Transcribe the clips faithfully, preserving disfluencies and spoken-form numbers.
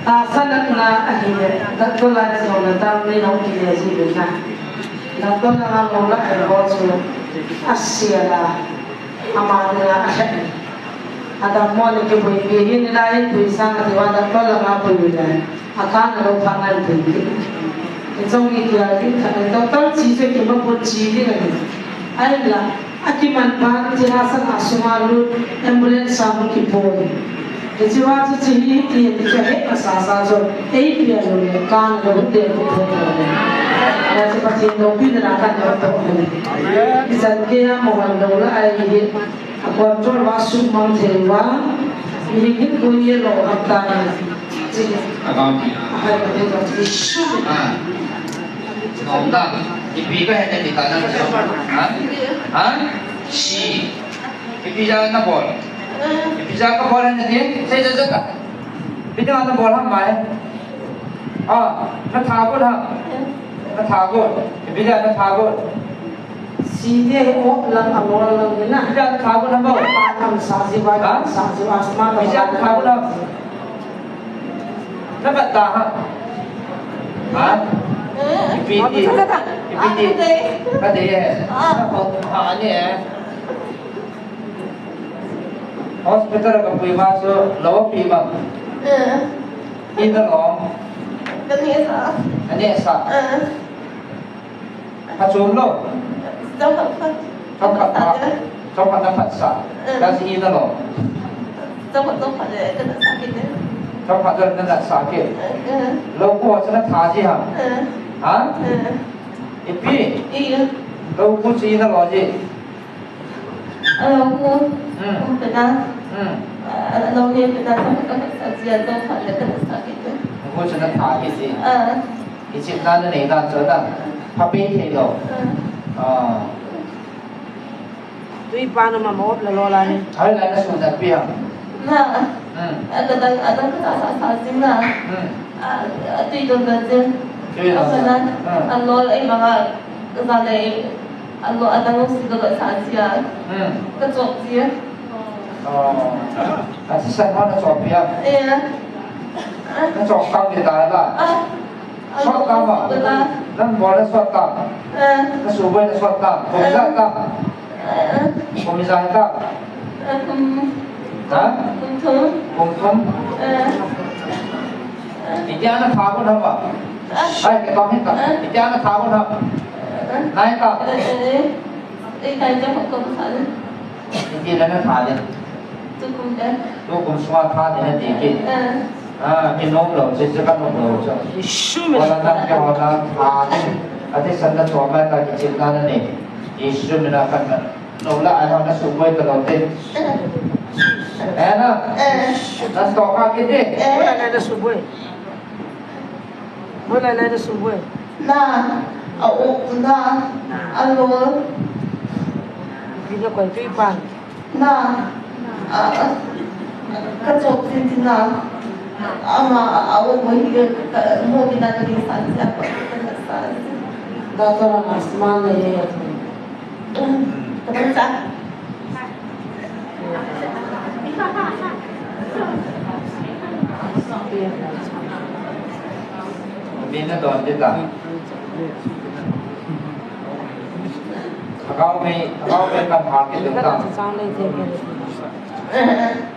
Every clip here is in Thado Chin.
Tahsa natna ahile, doctor lai jong natna nei hung kile ji le na. Doctor langa lou la ai ho chu asia la, ama dinga ahet. Adammo ni kiboipi hi ni lai pui sang ati va doctor langa pui le. Akan lou pha ngai pui. Hichong hi kia ti khat le doctor chi chu kima pun chi ni le. Ai la. Akiman pan, ti hahsatna sunga lut, ambulance a hung kipoi. Hiche va chu hiche hi, ti, ti kahet masasa chu, eipia lou le, kan lou te, ti, ti, ti. Hiche Pathen loupina la kan lou to le. Ichan gei a mo han lou la ai hi, a control va sumang thei va, mi hi koi ye lou ham ta ni. Chi. Ahai, Pathen lou, Jesu. Ah. Nom da. Ipi kahe nati ta nang chu. Ha? Ha? Si. Ipi jeh a nabol? Ipi jeh a kabol nati? Sei, sei, sei ta. Ipi jeh a nabol ham mai? Ah, natha got ham? Natha got. Ipi jeh a natha got? Si te hi op lang a lol lang ni na. Ipi jeh a natha got ham bo? Pa kam sa ji, bai kam sa ji, asthma ta. Ipi jeh a natha got ham? Nabat ta ha? Ha? Ipi ti? Ipi ti? Kadei e. Nakhut ha ni e. Hospital kapui ma chu lou pi ma. Ina lom. Anesa. Phachom lou. Chomkhat pha. Chomkhat pha. Chomkhat na phatsah. Mm. Kasi ina lom. Chomkhat, chomkhat le, kana sa kit e. Chomkhat le, kana sa kit. Mm. Lou khu chu natha ji ham? Mm. Ha? Mm. Ipi? Iya. Lou khu chu ina lom ji. Alou khu. Mm. Khu pena. Mm. Alou ni pena, chomkhat, chomkhat sa ji a, chomkhat le, kana sa kit e. Lou khu chu natha kit ji. Ah. Ichepna nanei dan chu dan. Pha pei thei lou. Ah. Tui pa na ma mop la lou la ni. Hai la na su na pi ham. Na. Hmm. Adang, adang kasa sa sa jing na. Hmm. A, atui don don jing. Tui don don. Apa na? Hmm. Alou ei manga sa le. Alou adang si don don sa jing a. Hmm. Kachop jing a. Oh. Ati sa ma nachop jing a. Eh. Nachop tang de da la. Ah. Sot tam a? Nang bol le sot tam? Eh. Nasuboi le sot tam? Kum ijat tam? Eh. Kum ijat tam? Eh, kum. Ha? Kum thum. Kum thum. Eh. Itia natha got ham? Ah. Hai, ke tam hi tam. Eh. Itia natha got ham? Eh. Nai tam? Eh, eh, eh. Eh, kai ja kum sa le. Iti le natha le. Tukum le. Tukum sunga tha le nati kit. Eh. Ah, mi nom lou, che che ka nom lou che. Jesu min. Wala nang ke wala tha le. Ati san na chom mai ta kichepna nanei. Jesu min a kan na. Nom la ai ho nasuboi ta lou te. Eh. Eh na. Eh. Natoh kha kit di. Eh. Wala nasuboi. Hoilai lai nasuboi? Na, a-op na, alol. Ipi nakoi tui pan? Na, a, a, kachop tin tin na. Ama, a-op mo hi ka, mo hi na ka ding san sia pa, ka san sia. Doctor ang asthma na ye ya. Tum, tum sa. Min nadon ding ta. Thagau mei, thagau mei kan hal kit ding ta.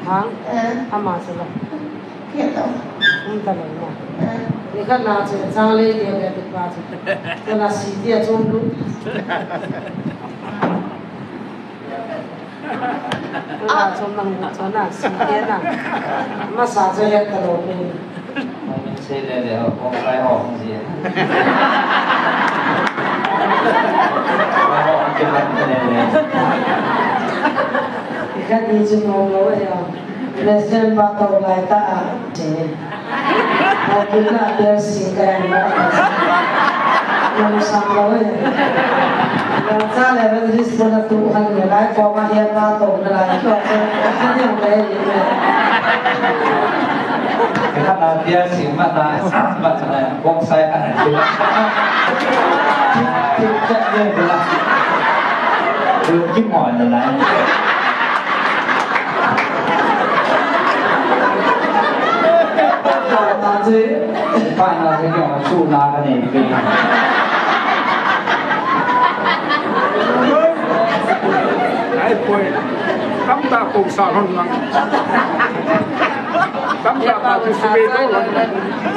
Hang, ama chu la. Umta lou na. Nikhat na chu chang lei dia dia tu pa chu. Kana si dia chom lu. Tuna chom nang chom na si dia na. Masa chu het ta lou pe. Hong min sei le le ho, hong kai ho, hong ji. Ho, hong kiman le le. Khat ni chu nom lou e. President pa to lai ta a, che. Ho kila tel si ka en ba. Nom sang lou e. Nom sang le evangelist pa na tu han le lai ko ma hian na to na lai ko che. Ka ni ho le ni le. Ka na tel si ma na ma na bok sai ka na. Tik tik tak le la. Kim hoi na lai. Pai na se kyo su na ka nei pe. Ai poi. Tam ta ko sa hon lang. Tam ta ta ko su be to lang.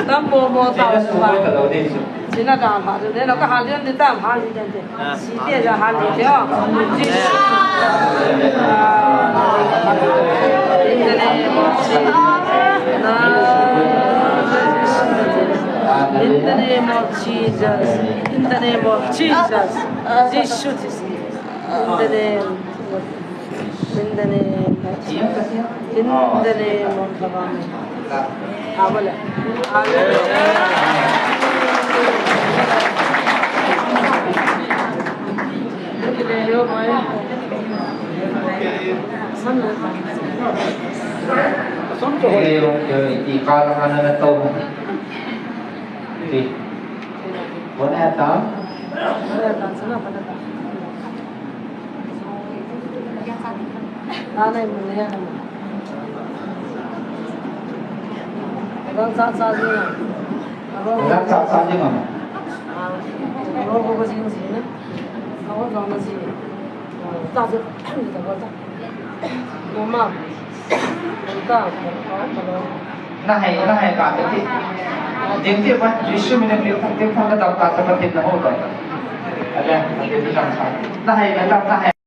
Tam mo mo ta. Sina da ha de, no ka ha de, de ta ha de, de. Si te ja ha de, de. In the name of Jesus. In the name of Jesus. Jesus. Jisu Kristo. In the name of In the name of, in the name of the Lord. Hallelujah. Na hai, na hai ka te ti. Ding ti ba, Jisu min a ding, ding thang ka dam ta, ta Pathen na ho ta. Ada, ada dam ta. Na hai ka dam, na hai.